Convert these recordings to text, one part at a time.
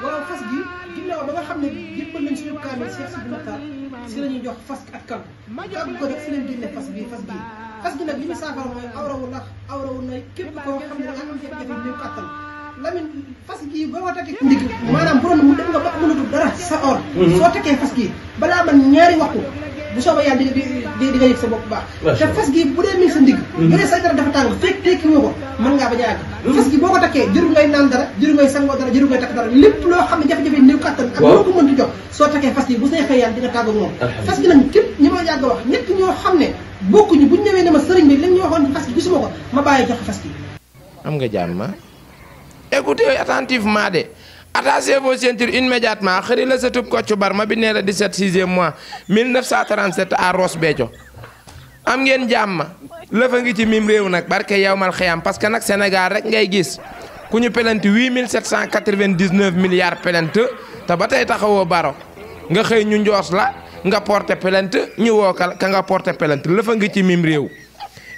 waaw fas gi ginnaaw ba nga xam ne yëppal nañ suñu kaamee Cheikh Sidi Mokhtar si la ñuy jox fas ak kan kàggu ko rek si leen génne fas gi nag li ñu saafara mooy awrawu lax awrawu nay képp koo xam ne da nga am jafe-jafe néew kàttan Lamine fas gi ba ma takkee ndig maanaam bu doon mu dem nga ba mënatul dara sa or soo takkee fas gi balaa man ñaari waxtu bu soobee yàlla di nga yëg sa bopp baax te fas gi bu dee mi ngi sa ndig bu dee sa dara dafa tàng fekk tekki moo ko mën ngaa bañ a yàgg fas gi boo ko takkee jëru ngay naan dara jëru ngay sangoo dara jëru ngay takk dara lépp loo xam ne jafe-jafe néew kàttan ak loo ko mënti jox soo takkee fas gi bu neexee yàlla di nga tàgg moom fas gi nag képp ñi ma yàgg wax ñett ñoo xam ne bokkuñu buñ ñëwee ne ma sëriñ bi lañ ñu waxoon ci fas gi gisuma ko ma bàyyi jox fas gi. am nga jàmm écoutez attentivement de attachez vos ceintures immédiatement xëri la sa tub Kocc Barma bi nee la 17 6e mois 1937 à Ross Béthio am ngeen jàmm lëfa ngi ci mim réew nag barke yawmal xiyam parce que nag Sénégal rek ngay gis ku ñu pelante 8799 milliards pelante te ba tey taxawoo baro nga xëy ñu njoos la nga porté pelante ñu woo ka nga porté pelante lëfa ngi ci mim réew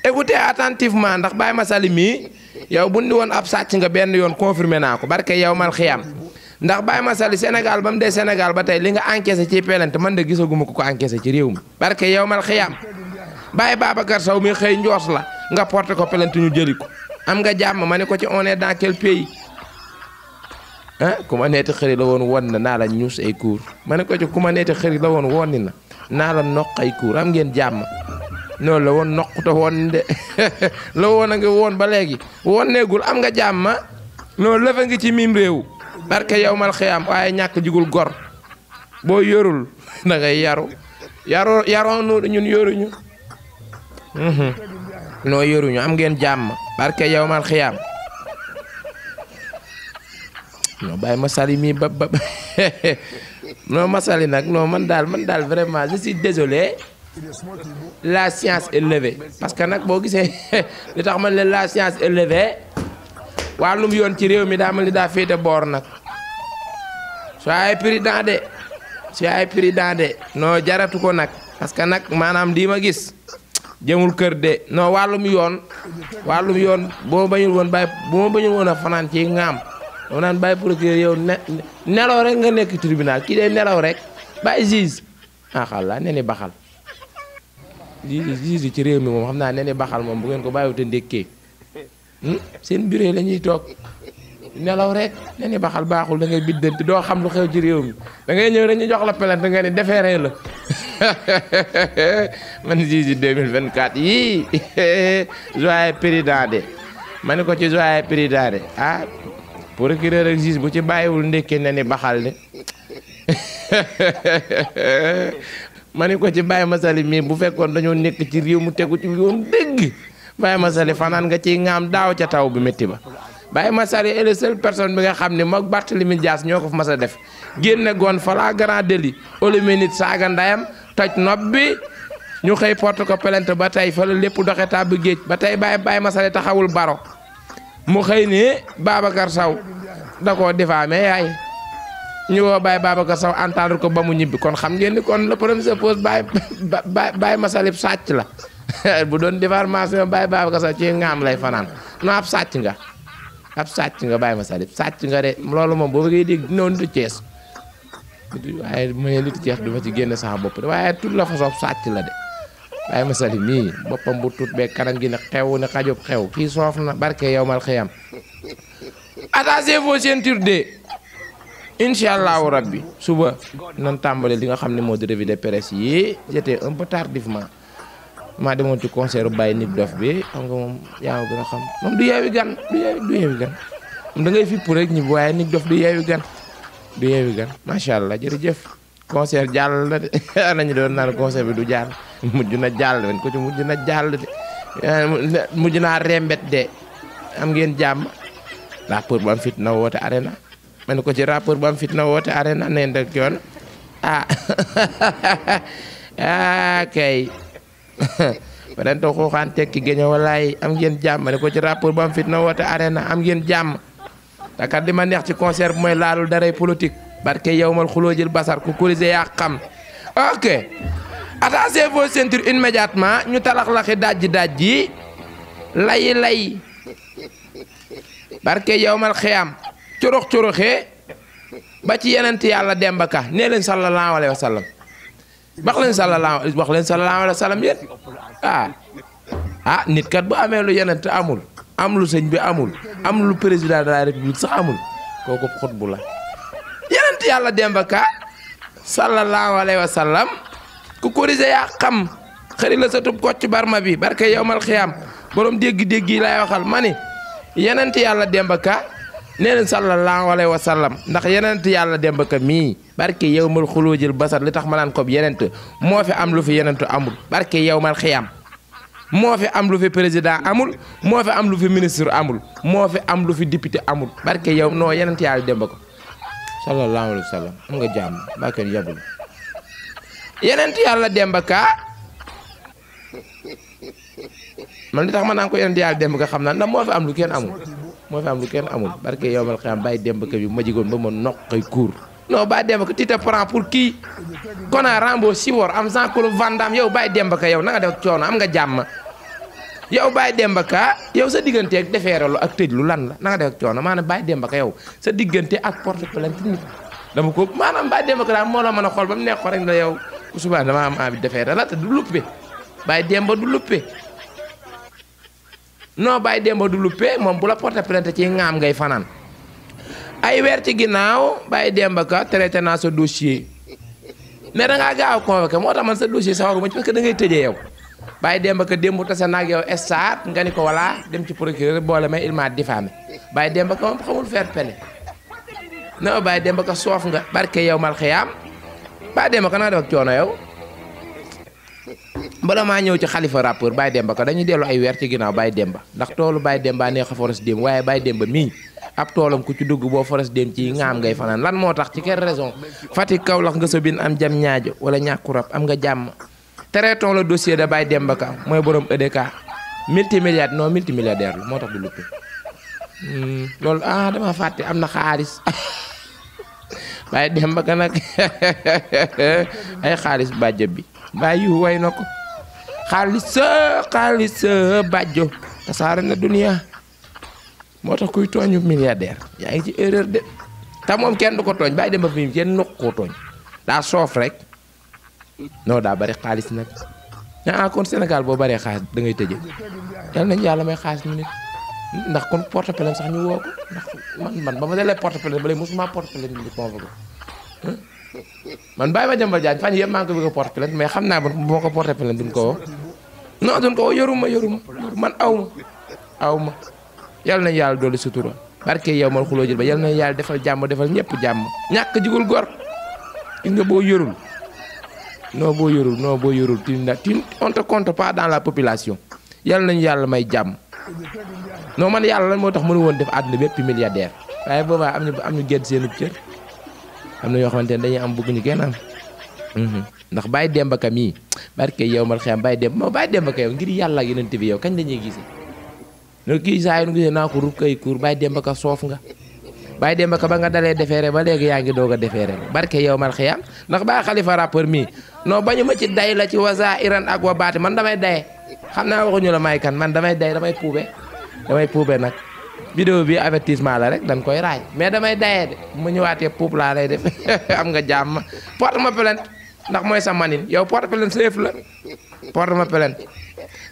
écoutez attentivement ndax Baye Massaly mii yow bu ni woon ab sàcc nga benn yoon confirmé naa ko barke yawmal xiyam ndax Baye Massaly Sénégal ba mu dee Sénégal ba tey li nga encaissé ci pelante man de gisaguma ko encaissé ci réew mi barke yawmal xiyam Baye Babacar Sow mi xëy njoos la nga porté ko pelante ñu jëli ko am nga jàmm ma ne ko ci on est dans quel pays ah ku ma neeti xëri la woon won na naa la ñuus ay cours ma ne ko ci ku ma neeti xëri la woon wonni na naa la noq ay cours am ngeen jàmm noonu la woon noqute woon de la woon a ngi woon ba léegi woon neegul am nga jàmm noonu lëfa ngi ci mim réew barke yawmal xiyam waaye ñàkk jigul gor boo yorul da ngay yaroonu ñun yoruñu noo yoruñu am ngeen jàmm barke yawmal xiyam non Baye Massaly mi ba non Massaly nag non man daal vraiment je suis désolé la science est levée parce que nag boo gisee li tax man leen la science est levée wàllum yoon ci réew mi daa mel ni daa féete boor nag soyez prudent de non jaratu ko nag parce que nag maanaam di ma gis jëmul kër de non wàllum yoon boo ma bañul woon a fanaan ci ngaam dama naan bàyyi procureur yow nelaw rek nga nekk tribunal kii day nelaw rek bàyyi juge xalla ne ni baxal juge ci réew mi moom xam naa ne ni baxal moom bu ngeen ko bàyyiwute ndékkee seen bureau la ñuy toog nelaw rek ne ni baxal baaxul da ngay biddanti doo xam lu xew ci réew mi da ngay ñëw rek ñu jox la plainte nga ne defeere la man juge 2024 yii joyeux président de ma ne ko ci joyeux président de procureur ak juge bu ci bàyyiwul ndekkee ne ni baxal de ma ne ko ci Baye Massaly mii bu fekkoon dañoo nekk ci réew mu tegu ci yoon dëgg Baye Massaly fanaan nga ciy ngaam daaw ca taw bi métti ba Baye Massaly est la seule personne bi nga xam ne moog Barthélémy Dias ñoo ko fa mas a def génne goon flagrant délit olume nit saaga ndayam toj nopp bi ñu xëy porte ko plainte ba tey fa la lépp doxe tàbbi géej ba tey Baye Massaly taxawul baro mu xëy ni Babacar Sow da koo diffamé yaay ñu woo Babacar Sow entendre ko ba mu ñibbi kon xam ngeen ni kon le problème se pose Baye Massaly sàcc la bu doon diffamation Babacar Sow ci ngaam lay fanaan no ab sàcc nga Baye Massaly sàcc nga de loolu moom boo bëggee dégg dina woon du Cees waaye mu ne nitu Cees du ma ci génne sax bopp de waaye toute la façon sàcc la de Baye Massaly mii boppam bu tuut bee kanam gi ne xew ne xajub xew kii soof na barke yawmal xiyam attachez vos ceintures de incha allahu rabbi suba nan tàmbale li nga xam ne moo di revue de presse yi j'étais un peu tardivement maa demoon ci concert Baye Nit Dof bi xam nga moom yaa ma gën a xam moom du yeewi gan moom da ngay fipp rek ñi waaye Nit Dof du yeewi gan macha allah jërëjëf concert jàll la de nañu doon naan concert bi du jàll mujj na jàll wen ko ci mujj na jàll de mujj naa rembet de am ngeen jàmm rappeur bu am fit na woote arena ma ne ko ci rappeur bu am fit na woote arena neen dek yoon kay barento xuuxaan tekki géño walaay am ngeen jàmm ma ne ko ci rappeur bu am fit na woote arena am ngeen jàmm takat di ma neex ci concert bu mooy laalul daray politique barke yawmal xuloojil basar ku kurise yaa xam ok attachez vos ceintures immédiatement ñu talax-laxi dajji lay barke yawmal xiyam corox-coroxee ba ci yenent yàlla Demba Ka nee leen sallallahu alayhi wa sallam wax leen sallallahu alayhi wa sallam yéen nit kat bu amee lu yenent amul am lu sëñ bi amul am lu président de la république sax amul kooku xutbu la yenent yàlla Demba Ka sallallahu alayhi wa sallam ku korise yaa xam xëri la sa tub kocc barma bi barke yowmal xiyaam borom dégg-dégg yi lay waxal ma ni yenent yàlla Demba Ka nee leen sallallahu alayhi wa sallam ndax yenent yàlla Demba Ka mii barke yowmal xulóojël basar li tax ma naan ko yenent moo fi am lu fi yenentu amul barke yowmal xiyaam moo fi am lu fi président amul moo fi am lu fi ministre amul moo fi am lu fi député amul barke yow noo yenent yàlla Demba Ka sallallahu alayhi wa sallam am nga jàmm barke yabul yenent yàlla Demba Ka man li tax ma naan ko yenent yàlla Demba Ka xam naa ndax moo fi am lu kenn amul barke yowmal xiyaam bàyyi Demba Ka bi ma jigoon ba ma noqay kuur non bàyyi Demba Ka tu te prends pour qui Kona Rambo Sibor am Jean-Claude Van Damme yow bàyyi Demba Ka yow na nga def coono am nga jàmm yow bàyyi Demba Ka yow sa diggante ak defeeralu ak tëjlu lan la na nga def coono maanaam bàyyi Demba Ka yow sa diggante ak porte plainte nit dama ko maanaam bàyyi Demba Ka daal moo la mën a xool ba mu nekk ko rek la yow suba dama am envie defeere la te du luppe bàyyi Demba du luppe non bàyyi Demba du luppe moom bu la porte plainte ci ngaam ngay fanaan ay weer ci ginnaaw bàyyi Demba Ka traité naa sa dossier mais da ngaa gaaw a convoqué moo tax man sa dossier sawaruma ci parce que da ngay tëjee yow bàyyi Demba Ka démb tase naag yow stade nga ni ko voilà dem ci procureur boole may il m'a diffamé bàyyi Demba Ka moom xamul faire pele non bàyyi Demba Ka soof nga barke yow mal xiyaam bàyyi Demba Ka naa def ak coono yow bala maa ñëw ci xalifa rappeur bàyyi Demba Ka dañuy dellu ay weer ci ginnaaw bàyyi Demba ndax toolu bàyyi Demba neex a forest dem waaye bàyyi Demba mii ab toolam ku ci dugg boo forest dem ci ngaam ngay fanaan lan moo tax ci quelle raison Fatick Kaolack nga sobin am jam ñaajo wala ñàkkurab am nga jàmm traitons le dossier de bàyyi Demba Ka mooy borom EDK multimilliardaire la moo tax du luppe loolu dama fàtte am na xaalis bàyyi Demba Ka nag ay xaalis bàjjo bi bàyyi yu way na ko xaalis bàjjo tasaare na duniya moo tax kuy tooñu milliardaire yaa ngi ci erreur de te moom kenn du ko tooñ bàyyi Demba fi kenn nokk koo tooñ daa soof rek non daa bari xaalis nag kon Sénégal boo baree xaalis da ngay tëjee yal nañu yàlla may xaalis ñu nit ndax kon porte plainte sax ñu woo ko ndax man ba ma dalee porte plainte ba léegi mosuma porte plainte di convoqué man bàyyi ma Demba Diagne fan yëpp maa ngi ko bëgg a porte plainte mais xam naa ba moo ko porte plainte duñ ko woo non duñ ko woo yoruma man aw ma yal nañu yàlla dolli sutura barke yow mal xuloo jël ba yal nañu yàlla defal jàmm defal ñëpp jàmm ñàkk jigul gor gis nga boo yorul on te compte pas dans la population yal nañu yàlla may jàmm non man yàlla lan moo tax mënu woon def àdduna bépp milliardaire waaye boobaa am ñu gedd seenub cër am na ñoo xamante ne dañuy am bëgguñu kenn am ndax bàyyi Demba Ka mii barke yow mal xam bàyyi Demba Ka yow ngir yàlla ak yeneen bi yow kañ dañuy gisee no kii saa yu nu gisee naa ko rub kay kuur bàyyi Demba Ka soof nga bàyyi Demba Ka ba nga dalee defeere ba léegi yaa ngi doog a defeere barke yow mal xiyaam ndax bàyyi xalifa rappeur mii non bañu ma ci day la ci wasa iran ak wa baati man damay daye xam naa waxuñu la may kan man damay puube nag vidéo bi avertissement la rek dañ koy raaj mais damay daye de mu ñëwaatee puub laa lay def am nga jàmm porte ma plainte ndax mooy sa manin yow porte plainte sa yëf la porte ma plainte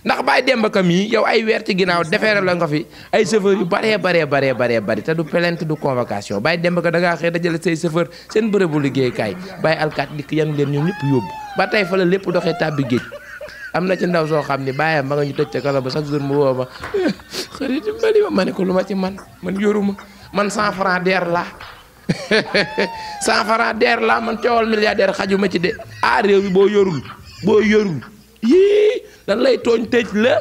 ndax bàyyi Demba Ka mii yow ay weer ci ginnaaw defeere la nga fi ay chauffeur yu bari te du plainte du convocation bàyyi Demba Ka da ngaa xëy dajale say chauffeur seen bërëbu liggéeykaay bàyyi alkaat dikk yanu leen ñoom ñëpp yóbbu ba tey fa la lépp doxee tàbbi géej am na ci ndaw soo xam ni bàyyam ba nga ñu tëj ca kaso ba chaque jour mu woo ma xarit bali ma ne ko lu ma ci man yoruma man 100 francs der la 100 francs der la man coowal milliardaire xajuma ci de réew bi boo yorul yii dan lay tooñ tëj la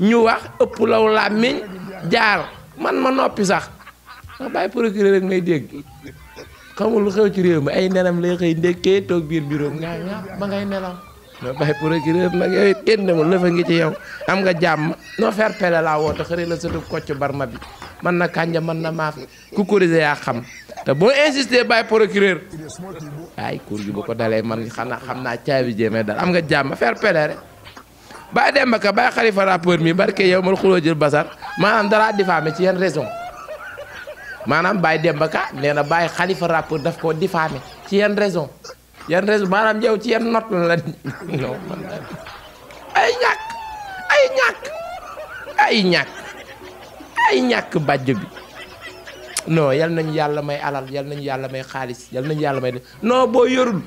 ñu wax ëpp law làmmiñ jaar man ma noppi sax ndax bàyyi procureur rek may dégg xamul lu xew ci réew mi ay nenam lay xëy ndekkee toog biir bureau nga ba ngay nelaw no bàyyi procureur nag yow it kenn demul lëfa ngi ci yow am nga jàmm noo faire pele laa woote xëri la sëtu kocc barma bi man na kànja man na maaf ku corrigé yaa xam te boo insister bàyyi procureur ay cour gi bu ko dalee man xam naa caabi jéemee dal am nga jàmm faire pele rek bàyyi Demba Ka bàyyi xalifa rappeur mi barke yow mal xuloo jël basar maanaam dara diffamé ci yenn raison maanaam Baye Demba Ka nee na Baye Khalifa rappeur daf koo diffamé ci yan raison maanaam yow ci yan note la non man ay ñàkk bàjjo bi non yal nañu yàlla may alal yal nañu yàlla may xaalis yal nañu yàlla may non boo yorul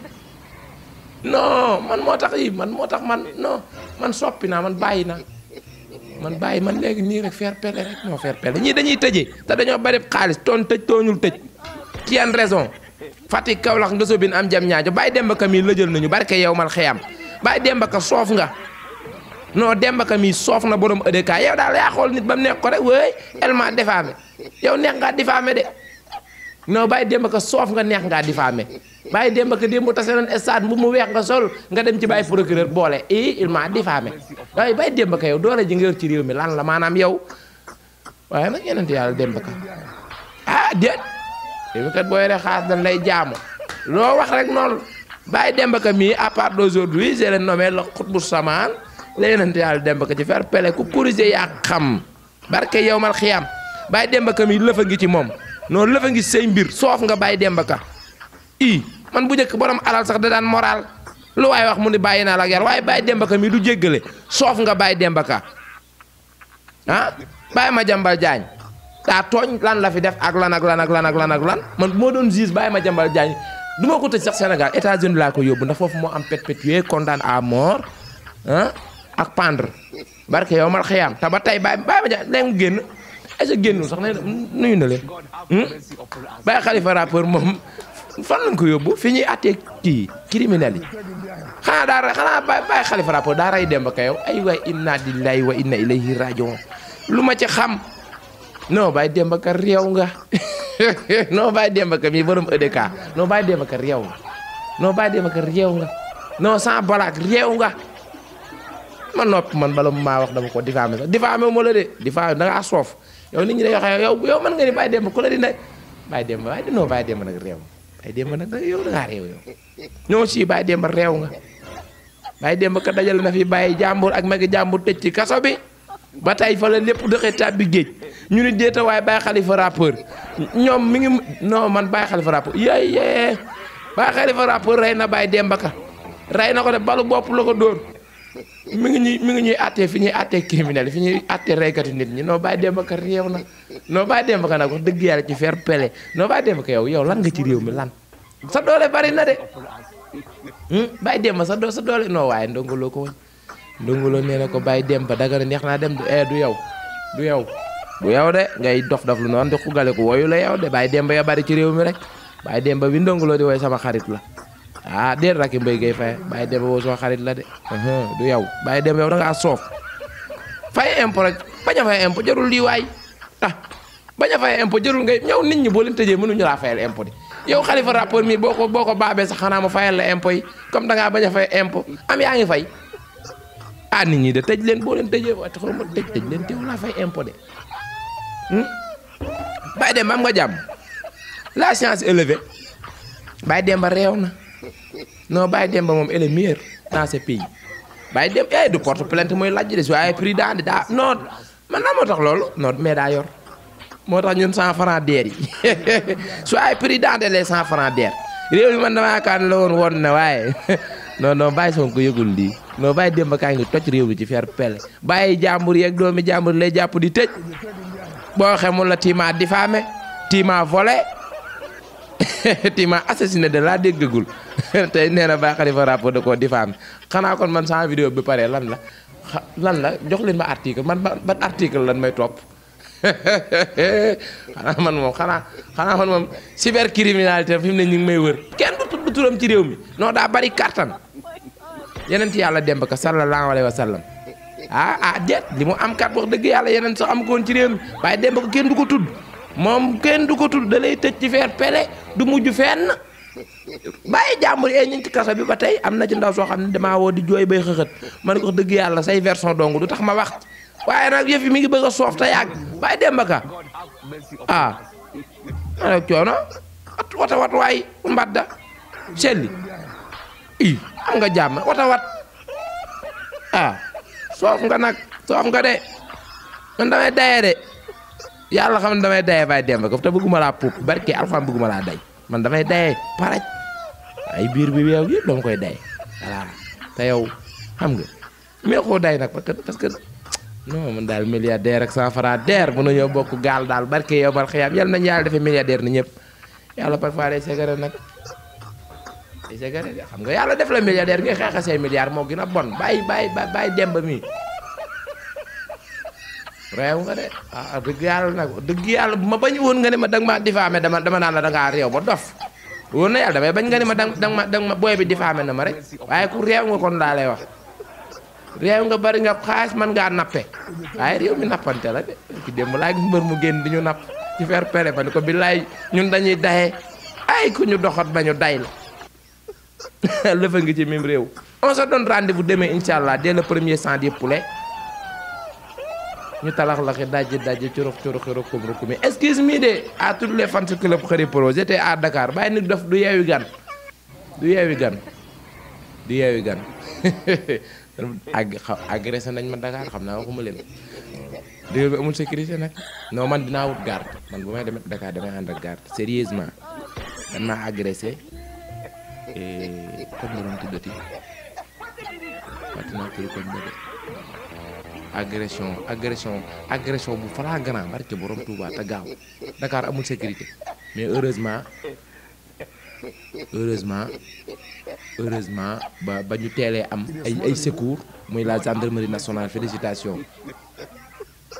non man moo tax man non man soppi naa man bàyyi naa man léegi nii rek faire pele rek non faire pele ñii dañuy tëjee te dañoo bari xaalis tooñul tëj ci yan raison Fatick Kaolack nga sobin am jam ñaajo Baye Demba Ka mii lëjël nañu barke yow mal xiyam Baye Demba Ka soof nga non Demba Ka mii soof na borom EDK yow daal yaa xool nit ba mu nekk ko rek wéy elma diffamé yow neex ngaa diffamé de non Baye Demba Ka soof nga neex ngaa diffamé Baye Demba Ka démb tase nañ stade bu mu weex nga sol nga dem ci Baye procureur boole il m'a diffamé waaye Baye Demba Ka yow doole ji nga yor ci réew mi lan la maanaam yow waaye nag yeneen yàlla Demba Ka déet yow kat boo yoree xaas dañ lay jaamu loo wax rek noonu Baye Demba Ka mii à part d'aujourd'hui je l'ai nommé le xutbu samaan la yeneen yàlla Demba Ka ci faire pele ku corriger yaa xam barke yow mal xiyam Baye Demba Ka mii lëfa ngi ci moom noonu lëfa ngi say mbir soof nga Baye Demba Ka man bu njëkk borom alal sax da daan moral lu waay wax mu ni bàyyi naa la ak yar waaye Baye Demba Ka mii du jéggale soof nga Baye Demba Ka Baye Madiambal Diagne daa tooñ lan la fi def ak lan man moo doon juge Baye Madiambal Diagne du ma ko tëj sax Sénégal États-Unis laa ko yóbbu ndax foofu moo am perpétué condamné à mort ak pendre barke yow mal xiyam te ba tey Baye Madiambal léegi mu génn est-ce que génnul sax ne nuyu na leen Baye Khalifa rappeur moom fan lañ ko yóbbu fi ñuy àttee kii criminel yi xanaa Baye Khalifa rappeur daa rey Demba Ka yow ay waay inna lillahi wa inna ilayhi rajiun lu ma ci xam non Baye Demba Ka réew nga non Baye Demba Ka mii borom EDK non Baye Demba Ka réew nga non Baye Demba Ka réew nga non sans blague réew nga man nopp man bala mu maa wax dama ko diffamé sax diffamé moo la de diffamé da ngaa soof yow nit ñi day waxee yow mën nga ni Baye Demba ku la di ne Baye Demba waaye non Baye Demba nag réew Baye Demba nag yow da ngaa réew yow ñoo si Baye Demba réew nga Baye Demba Ka dajal na fi bàyyi jàmbur ak magi jàmbur tëj ci kaso bi ba tey fa la lépp dëxee tàbbi géej ñu ni déeta waaye Baye Khalifa rappeur ñoom mi ngi non man Baye Khalifa rappeur yee Baye Khalifa rappeur rey na Baye Demba Ka rey na ko de balu bopp la ko dóor mi ngi ñuy àttee fi ñuy àttee criminel fi ñuy àttee reykati nit ñi non Baye Demba Ka réew na non Baye Demba Ka nag wax dëgg yàlla ci faire pele non Baye Demba Ka yow lan nga ci réew mi lan sa doole bari na de Baye Demba sa doole non waaye ndongoloo ko woon ndongoloo nee na ko Baye Demba daga na neex naa dem du yow de ngay dof lu noonu di xugale ko woyu la yow de Baye Demba ya bari ci réew mi rek Baye Demba bi ndongoloo di woy sama xarit la déet Racky Mbaye Gueye Faye Baye Demba woo sama xarit la de du yow Baye Demba yow da ngaa soof fay impôt rek bañ a fay impôt jarul lii waay bañ a fay impôt jarul ngay ñëw nit ñi boo leen tëjee mënuñu laa fayal impôt di yow Khalifa rappeur mi boo ko baabee sax xanaa ma fayal la impôt yi comme da ngaa bañ a fay impôt yaa ngi fay nit ñi de tëj leen boo leen tëjee waaye taxul ma tëj leen teew laa fay impôt de Baye Demba am nga jàmm la science élevée Baye Demba réew na non Baye Demba moom elle est meilleure dans ce pays Baye Demba du porte plainte mooy laaj de su ay prix daan daa non man naa moo tax loolu non mais daa yor moo tax ñun 100 francs DER yi su ay prix daan les 100 francs DER réew mi man dama yaakaar ne la woon na waaye non Baye Sonko yëgul lii non Baye Demba kaa ngi toj réew mi ci faire pele bàyyi jàmbur yeeg doomi jàmbur lay jàpp di tëj boo xamul la tiima diffamé tiima volé tiima assassiné de la déggagul tey nee na Baye Khalifa rapport da koo diffamé xanaa kon man sama vidéo bi pare lan la jox leen ma article man ban article lan may topp xanaa man moom cybercriminalité fi mu ne ñu ngi may wër kenn du tudd turam ci réew mi non daa bari kattan yeneen ci yàlla Demba Ka sallallahu alayhi wa sallam déet li mu am kat wax dëgg yàlla yeneen sax am ko woon ci réew mi waaye Demba Ka kenn du ko tudd moom kenn du ko tudd da lay tëj ci faire pele du mujj fenn bàyyi jàmbur ñu ci kaso bi ba tey am na ci ndaw soo xam ne damaa woo di jooy bay xëxët man ko wax dëgg yàlla say version dong du tax ma wax waaye nag yëf yi mi ngi bëgg a soof te yàgg bàyyi Demba Ka ma ne coono wata wat waay mbadda selli am nga jàmm wata wat soof nga nag soof nga de man damay daye de yàlla xam ne damay dayee Baye Demba ko te bëgguma laa puub barke alxam bëgguma laa day man damay dayee paraj ay biir bi weew yëpp dama koy day voilà te yow xam nga mais koo day nag parce que non man daal milliardaire ak 100 francs der mën nañoo bokk gaal daal barke yow bal xiyaam yal nañu yàlla defee milliardaire ni ñëpp yàlla parfois day segare nag day segare de xam nga yàlla def la milliardaire ngay xeexa say milliards moo gën a bon bàyyi Demba mi réew nga de dëgg yàlla nag dëgg yàlla bu ma bañ woon nga ne ma danga ma diffamé dama naan la dangaa réew ba dof woon na yàlla damay bañ nga ne ma danga ma booy bi diffamé na ma rek waaye ku réew nga kon daa lay wax réew nga bari nga xaalis man ngaa nappe waaye réew mi nappante la de ki démb laa gis mbër mu génn di ñu napp ci faire pere ba ni ko billaay ñun dañuy daye ay ku ñu doxat ba ñu day la lëfa ngi ci même réew on se donne rendez-vous demain inchallah dès le premier sang des poulets ñu talax laxi dajji curux rukum excuse me de à tous les fans club Khary Pro j'étais à Dakar bàyyi nit dof du yeewi gan agressé nañ ma Dakar xam naa waxuma leen réew bi amul sécurité nag non man dinaa wut garde man bu may demee Dakar damay ànd ak garde sérieusement dan maa agressé comme la doon tuddati maintenant kër koñ ba de agression bu flagrant barke borom Touba te gaaw Dakar amul sécurité mais heureusement ba ñu teelee am ay secours muy la gendarmerie nationale félicitation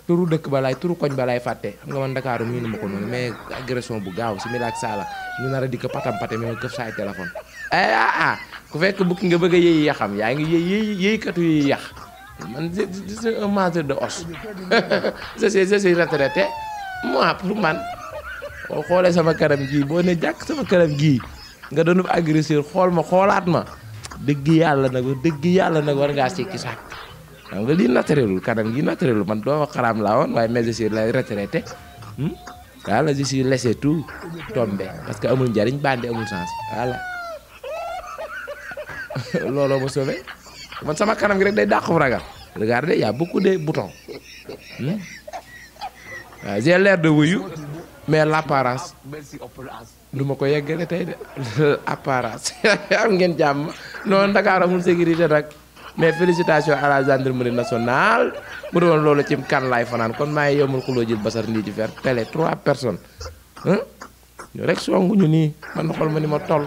turu dëkk ba laay turu koñ ba laay fàtte xam nga man Dakar mii ma ko noonu mais agression bu gaaw si milaak saala ñu nar a di ko patam mais ma këf saay téléphone ku fekk bukki nga bëgg a yëy yaxam yaa ngi yëykatu yi yax man c'est un mangeur de os je suis retraité moi pour man boo xoolee sama kanam gii boo ne jàkk sama kanam gii nga doon agresseur xool ma xoolaat ma dëgg yàlla nag war ngaa sikki sàkk xam nga lii naturelul kanam gi naturelul man doo xaraam laa woon waaye mais je suis retraité voilà je suis laissé tout tomber parce que amul njariñ bandi amul sens voilà looloo ma sauvé man sama kanam gi rek day dàq fu ragal regardez y a beaucoup de boutons waaw j'ai l'air de wuyu mais l'apparence du ma ko yeggale tey de apparence am ngeen jàmm non Dakar amul sécurité nag mais félicitations à la gendarmerie nationale bu doon loolu ci kan laay fanaan kon maa ngi yombal xuloo jël basar nii ci fer télé 3 personnes ñu rek songuñu nii man xool ma ni ma toll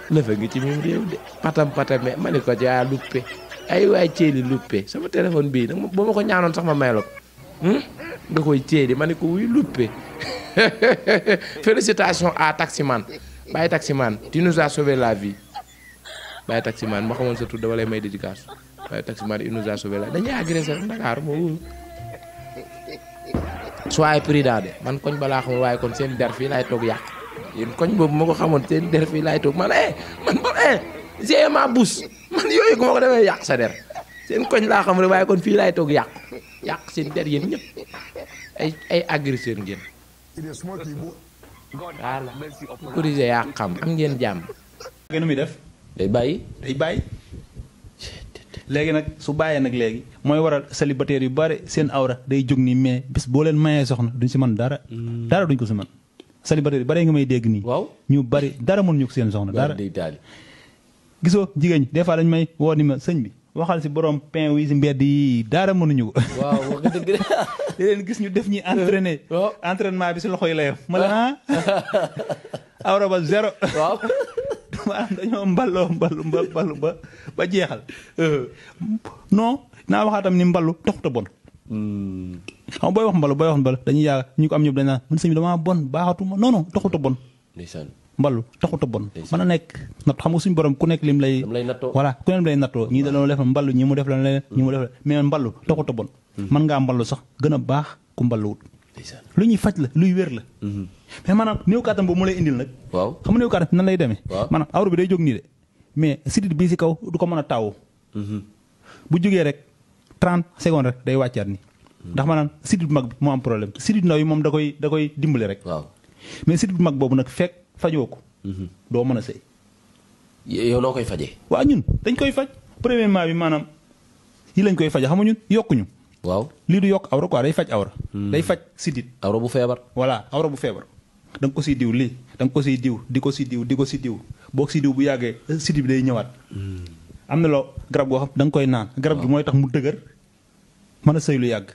lëfa ngi ci mim réew de patame ma ni ko jaa luppe ay waay ceeli luppe sama téléphone bii nag boo ma ko ñaanoon sax ma may la ko nga koy ceeli ma ni ko wuy luppe félicitations à taximan Baye taximan tu nous as sauvé la vie Baye taximan ma xamoon sa tur dama lay may dédicace Baye taximan il nous a sauvé la dañuy agressé rek Dakar moo wóor soyez prudent de man koñ balaa xamul waaye kon seen der fii laay toog yàq yéen koñ boobu ma ko xamoon seen der fii laay toog man j'ai ma bouche man yooyu ko ma ko demee yàq sa der seen koñ laa xam rek waaye kon fii laay toog yàq seen der yéen ñëpp ay agresseur ngeen voilà corrigé yaa xam am ngeen jàmm. nu muy def. day bàyyi. léegi nag su bàyyee nag léegi mooy waral célibataire yu bari seen awra day jóg nii mais bis boo leen mayee soxna duñ si mën dara. dara duñ ko si mën. célibataire yu bari nga may dégg nii. waaw ñu bari dara mënuñu ko seen soxna dara. gisoo jigéen ñi des fois dañ may woo ni ma sëñ bi waxal si borom pain wi si mbedd yi dara mënuñu ko. waaw wax nga dëgg di leen gis ñu def ñi entraîné. waaw entraînement bi si loxo yi la yem. ma la awra ba zéro. waaw. maanaam dañoo mballu ba jeexal. non naa waxaatam ni mballu taxut a bon. xam booy wax mballu dañuy yàgg ñu ko am ñëpp dañ naan man sëñ bi damaa bon baaxatuma non taxut a bon. ndeysaan. mballu taxut a bon. mën a nekk natt xam nga suñu borom ku nekk lim lay. nattoo voilà ku nekk lay nattoo ñii da doon def mballu ñi mu def la leneen ñi mu def la mais mballu taxut a bon. mën ngaa mballu sax gën a baax ku mballuwut. lu ñuy faj la luy wér la. mais maanaam néew kàttan boobu mu lay indil nag. waaw xam nga néew kàttan nan lay demee. waaw maanaam awra bi day jóg nii de mais sidit bii si kaw du ko mën a taw. bu jógee rek 30 secondes rek day wàccaat ni ndax maanaam sidit bu mag bi moo am problème sidit ndaw yi moom da koy dimbali rek. waaw mais sidit bu mag boobu nag fekk fajoo ko. doo mën a sëy. yow noo koy fajee. waaw ñun dañ koy faj premièrement bi maanaam yi lañ koy faje xam nga ñun yokkuñu waaw lii du yokk awra quoi day faj awra. day faj sidit. awra bu feebar. voilà awra bu feebar. da nga ko siy diw lii da nga ko siy diw di ko si diw di ko si diw boo ko si diw bu yàggee sidit bi day ñëwaat. am na loo garab goo xam da nga koy naan. garab gi mooy tax mu dëgër mën a sëy lu yàgg.